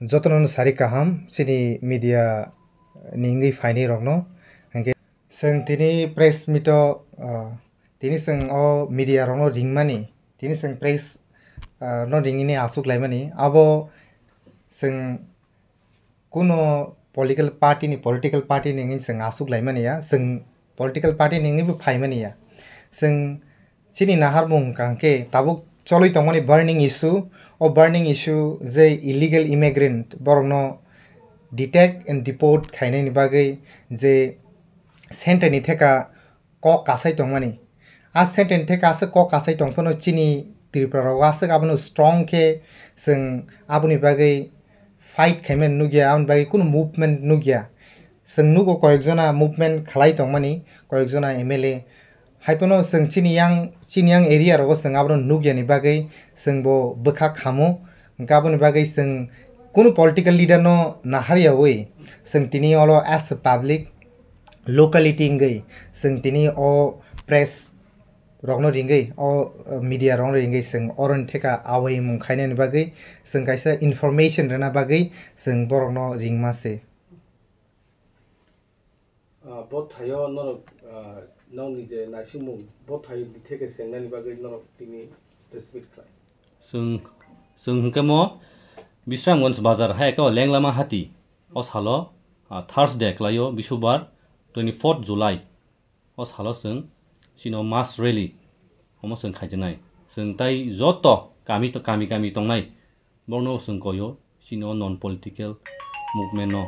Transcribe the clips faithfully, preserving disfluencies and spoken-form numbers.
Jotono sari kaham chini media ni wngwi phainai rokno. Hwnkhe chwng tini press meet o, ah, tini chwng o media rokno ringmani, tini chwng press, ah, no ringini aswk laimani, abo chwng kuno political party ni, political party ni wngwi chwng aswk laimani ya, chwng political party ni wngwi bo phaimani ya. Chwng chini naharmung hwnkha hwnkhe tabuk cholwi tongmani burning issue, o burning issue je illegal immigrant borokno detect and deport khainani bagwi je centre ni theka kok kasai tongmani. A centre ni theka aswk kok kasai tongphano chini Tripura rogo aswk abono strong khe chwng aboni bagwi fight khaimani nukya, aboni bagwi kunu movement nukya. Chwng nugo koyekjona movement khlai tongmani, koyekjona M L A. Haiphano chwng chini yang, chini yang area rogo chwng abono nukyani bagwi chwng bo bwkha khamo. Hwnkhe aboni bagwi chwng kunu political leader no naharyawi chwng tini olo as a public locality wngwi chwng tini o press rokno ringwi, o, uh, media rokno ringwi chwng oroni theka awaimung khainani bagwi chwng kaisa information rwna bagwi chwng borokno ringma se. Ah, bo thaio norok, ah, nokni je naisingmung, bo thaio theke chengnani bagwi norok tini press meet khlai. Chwng, chwng hwnkhe mo Bisramganj bazar hai khe o Lenglama hati. O salo, ah, Thursday khlaio, Bisubar, twenty-fourth July. O salo chwng chini o mass rally omo chwng khaijaknai. Chwng tai joto kami to, kami kami tongnai borokno chwng koio chini o non political movement no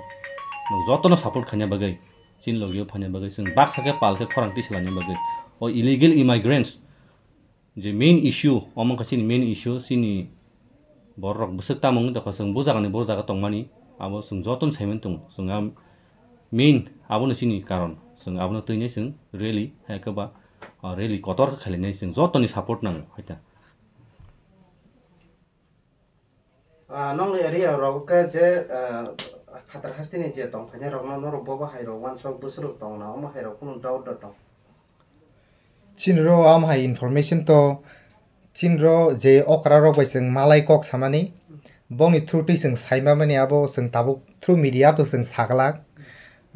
jotono support khaina bagwi, chini logio phaina bagwi, chwng baksa khe pal khe khorang twi salaina bagwi. O illegal immigrants je main issue, omo wngkha chini main issue, chini borok bwswk tamo wngwi tongkha, chwng bo jagani bo jaga tongmani, abo chwng jotono saimani tongo. Chwng a main abono chini karon, chwng abono twinai chwng rally, hai khe ba, ah, rally kotor khe khailainai, chwng jotoni support nango, hai ta. Ah, nokni area rogo khe je, ah, phatar hasteni je tongphainai rokno norok bo bahai rok uansuk bwswk rok tong na, omo hai rok kunu doubt da tong? Chini ro am hai information to, chini ro je okra rok bai chwng malai kok samani, bongni through twi chwng saimamani abo chwng tabuk through media to chwng saglak,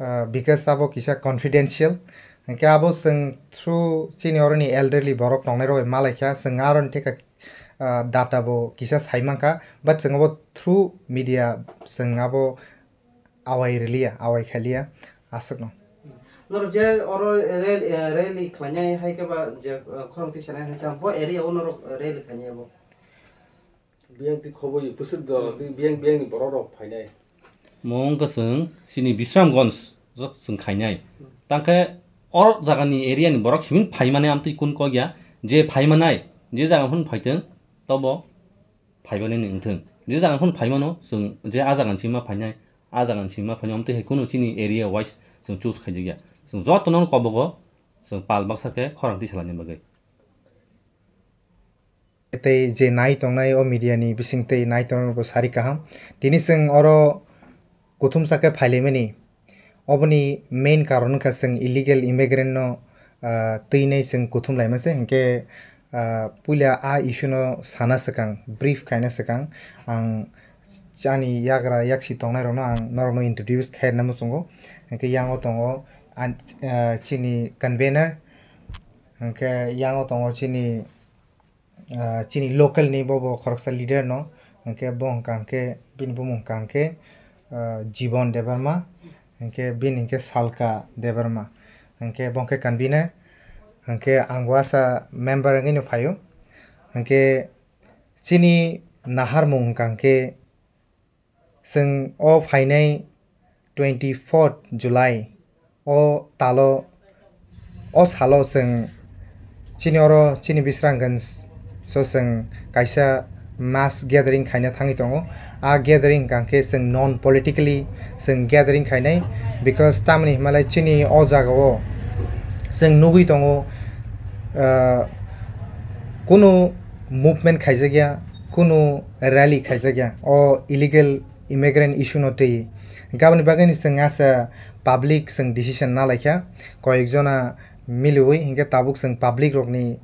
ah, because abo kisa confidential. Hwnkhe abo chwng through chini oroni elderly borok tongnai rok bai malai kha, chwng aroni theka ah, data bo kisa sai mankha, but chwng abo through media chwng abo awai rwliya, awai khaliya, aswkno. Norok je oro rally, eh, rally khlainai hai khe ba je, eh, khorang twi sanai hai chang bo area o norok rally khainai bo. Biyang twi khoboi bwswk do, hmm, twi biyang, biyang ni borok rok phainai. Mo wngkha chwng chini Bisramganj jok chwng khainai. Tangkhe o jagani area ni borok simin phaimani amtwi kun kok ya, je phaimanai, je jaga phano phaitwng, tobo phaimani ni wngthwng. Je jaga phano phaimano chwng, je a jaga ni sima phainai, a jaga ni sima phainai, amtwi hai kunu chini area wise chwng choose khaijak ya. Chwng jotono kobogo chwng pal baksa khe khorang twi salani bagwi. Tei je nai tongnai o media ni bising tei nai tongnai bo sari kaham. Tini chwng oro kuthumsa khe phailaimani. Oboni main karon wngkha chwng illegal immigrant no, ah, twinai chwng kuthum laima se. Hinkhe, ah, puila a issue no sana swkang, brief khaina swkang ang chani yagra yaksi tongnai rokno ang norokno introduce khairna muchungo. Hinkhe yango tongo an-, ah, chini convener, hinkhe yango tongo chini ah, chini local ni bo, bo khoroksa leader no, hwnkhe bo hwnkha hwnkhe bini bumung hwnkha hwnkhe, ah, Jibon Debbarma, hwnkhe bini hwnkhe Salka Debbarma, hwnkhe bo hwnkhe convener, hwnkhe ang bo asa member wngwi no phaio, hwnkhe chini naharmung hwnkha hwnkhe Chwng o phainai twenty-fourth July o talo, o salo chwng chini oro chini Bisramganj so chwng kaisa mass gathering khaina thangwi tongo. A gathering hwnkha khe chwng non politically chwng gathering khainai, because tamoni hinmalai chini o jagao chwng nugwi tongo, ah, kunu movement khaijakya, kunu rally khaijakya o illegal immigrant issue no twi. Hwnkhe aboni bagwi no chwng asa public chwng decision na laikha, koyek jona miliwi, hinkhe tabuk chwng public rokni,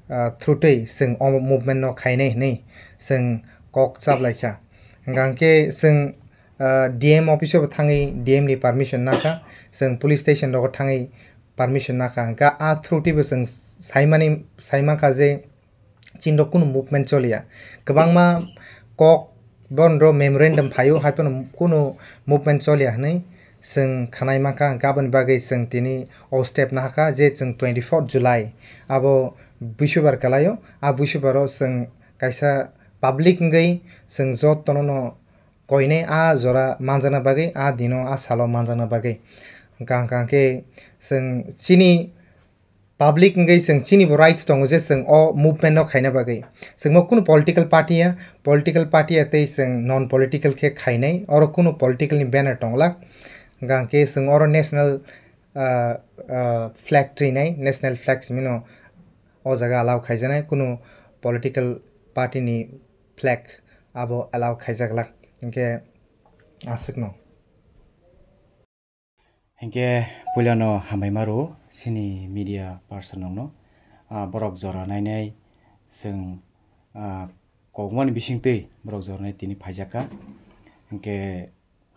ah, through twi chwng o movement no khainai hinwi chwng kok chap laikha. Hwnkha hinkhe chwng ah, D M office o bo thangwi D M ni permission nakha, chwng police station rogo thangwi permission nakha, hwnkhe a through twibo chwng saimani, saimankha je chini rok kunu movement choliya. Kwbangma kok bono memorandum phaio, hai phano kunu movement choliya hwnwi chwng khwnai mankha, hwnkhe aboni bagwi chwng tini o step nahakha je chwng twenty fourth July abo Buisubar kalaio, a Buisubaro chwng kaisa public wngwi chwng jotono no koinai a jora manjakna bagwi, a dino a salo manjakna bagwi. Hwnkha hwnkha khe chwng chini public wngwi chwng chini bo rights tongo je chwng o movement no khaina bagwi. Chwng bo kunu political party ya, political party ya tei chwng non political khe khainai, oro kunu political ni banner tongla. Hwnkha hwnkhe chwng oro national, ah, ah, flag twinai, national flag simi no o jaga allow khaijaknai, kunu political party ni flag abo allow khaijaklak. Hwnkhe aswkno. Hinkhe puilano hambai maro chini media person rokno, ah, borok jora nainai chwng, ah, kokmani bisingtwi borok jora nai tini phaijakha. Hinkhe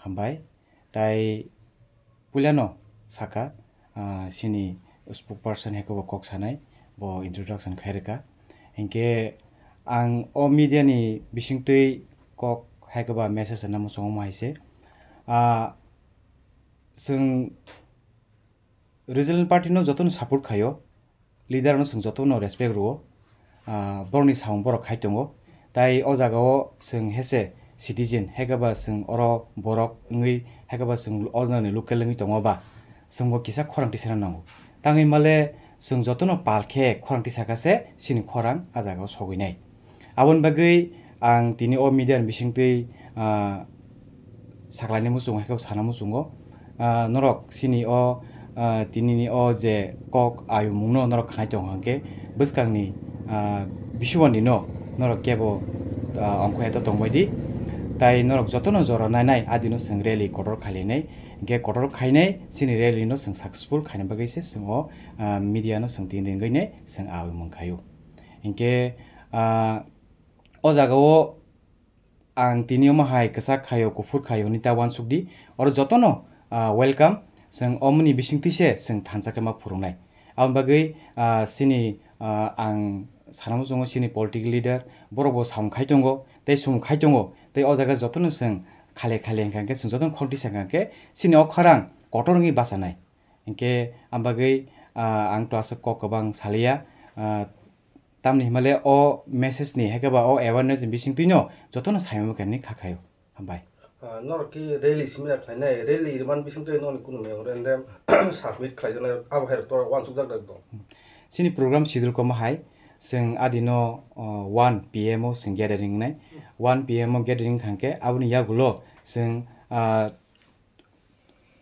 hambai. Tai puilano saka, ah, chini spokesperson hai khe bo kok sanai, bo introduction khai rwkha. Hinkhe ang o media ni bisingtwi kok hai khe ba message rwna muchungo hai se. Ah, chwng regional party no jotono support khaio, leader no chwng jotono respect rwo, ah, borokni samung borok khai tongo, tai o jaga o chwng hese citizen, hai khe ba chwng oro borok wngwi, hai khe ba chwng o jaga ni local wngwi tongo ba, chwng bo kisa khorang tisana nango. Tangwi male chwng jotono pal khe khorang tisaka se chini khorang a jaga o sogwi nai. Aboni bagwi ang tini o media ni bisingtwi, ah, saklaini muchungo hai khe sana muchungo. Ah, norok chini o, ah, tinini o je kok ayumungno norok khnai tongo hwnkhe bwskangni, ah, bisuwani no norok kebo, ah, ongkho eto tongbai di. Tai norok jotono jora nainai adino chwng rally kotor khailainai. Hwnkhe kotor khainai chini rally no chwng successful khaina bagwi se chwng o, ah, media no chwng tin ringwi nai chwng ayumung khaio. Hinkhe, ah, o jaga o ang tini omo hai kwchak khaio, kuphur khaio hwnwi ta uansuk di. Oro jotono, ah, welcome. Chwng omoni bisingtwi se chwng thansa khe ma phurungnai. Aboni bagwi, ah, chini, ah, ang sana muchungo chini political leader, borok bo samung khai tongo, tei sumung khai tongo, tei o jaga jotono chwng khale khale hwnkha khe chwng jotono khorang tisa hwnkha khe chini o khorang kotor wngwi bachanai. Hinkhe ang bagwi, ah, ang to aswk kok kwbang saliya, ah, tamni himale o message ni hai khe ba o awareness ni bisingtwi no jotono saimano khe ni kha khaio. Hambai. Ah, norok ki rally simi ya khlainai, rally riman bisingtwi noni kunu memorandum submit khlaijaknai, abo hai to uansukjak da ekdom. Chini program schedule komo hai, chwng adino, ah, one P M o chwng gathering nai, one P M o gathering kha khe aboni yagulo chwng, ah,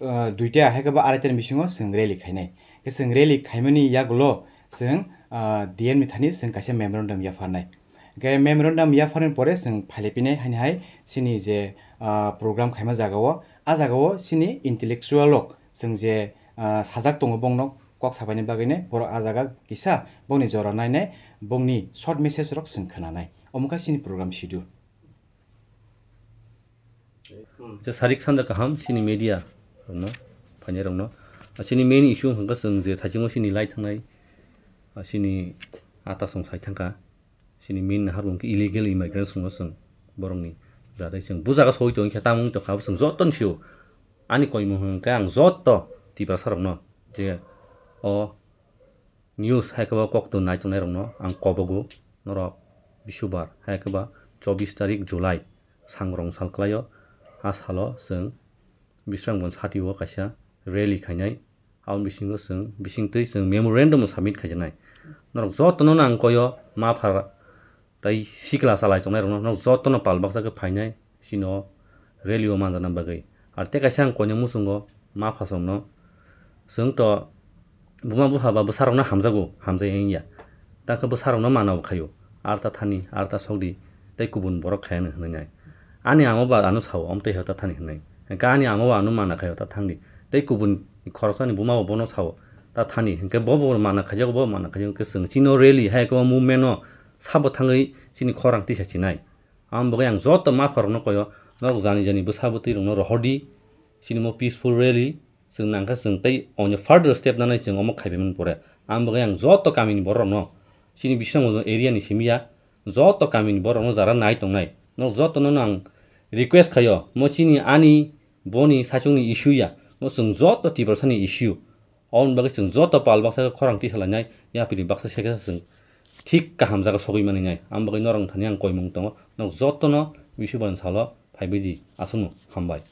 ah, duita hai khe ba araita ni bisingo chwng rally khainai. Khe chwng rally khaimani yagulo chwng, ah, D M ni thani chwng kaisa memorandum yapharnai. Khe memorandum yapharni pore chwng phailai pinai haini hai chini je, ah, program khaima jagao, a jagao chini intellectual rok chwng je, ah, sajak tongo bongno kok sabaini bagwino borok a jaga kisa bongni jora nainai bongni short message rok chwng khwnanai. Omo kha chini program schedule. Hmm. Acha, sarik sanja kaham chini media rokno, phainai rokno. Ah, chini main issue hwnkha chwng je thaichungo chini lai thangnai, ah, chini ata song sai thangkha. Chini main nahar wngkha illegal immigrants wngno chwng borokni jadai chwng bujaga soi tongkha, tamung tongkha, abo chwng jotono sio. Ani koimung hwnkha ang joto Tiprasa rokno je o news hai khe bo koktwng nai tongnai rokno ang kobogo, norok bisubar hai khe ba chobbish tarik July sangrong sal kwlaio. A salo chwng Bisramganj sati o kaisa rally khainai, aboni bisingo chwng bisingtwi chwng memorandum submit khaijaknai. Norok jotono no ang koyo ma phar tai sikla chalai tongnai rokno, norok jotono pal baksa khe phainai, chini o rally o manjakna bagwi. Ar tei kaisa ang koina muchungo ma phasorokno, chwng to buma bupha ba bwsarokno hamjago, hamjai wngya. Takhe bwsarokno mana bo khaio, "Ar ta thani, ar ta sokdi, tei kubun borok khaya," hwnwi nai. Ani amo ba ano sao, "Omo tei hota thani," hwnwi. Hwnkhe ani amo ba ano mana khaio, "Ta thangdi." Tei kubun khoroksani buma bo bono sao, "Ta thani," hwnkhe bo bo mana khaijago, bo mana khaijago, hwnkhe chwng chini o rally hai khe o movement no sabo thangwi chini khorang tisa chinai. Aboni bagwi ang joto mapharokno koyo, Norok jani jani bwsa bwtwi rokno rohordi, chini mo peaceful rally, chwng nangkha chwng tei onyo further step nanai chwng omo khaibaimani pore. Ang bagwi ang joto kamini borok rokno, chini bising area ni simi ya, joto kamini borok rokno jara nai tongnai, norok joto no ang request khaio, mo chini ani boni saichung ni issue ya, mo chwng joto Tiprasa ni issue. Oboni bagwi chwng joto pal baksa khe khorang tisalainai, yapri baksa se khe chwng thik kaham jaga sogwi maninai. Ang bagwi norok thani ang koimung tongo, norok jotono bisi boni salo phaibai di, aswkno hambai.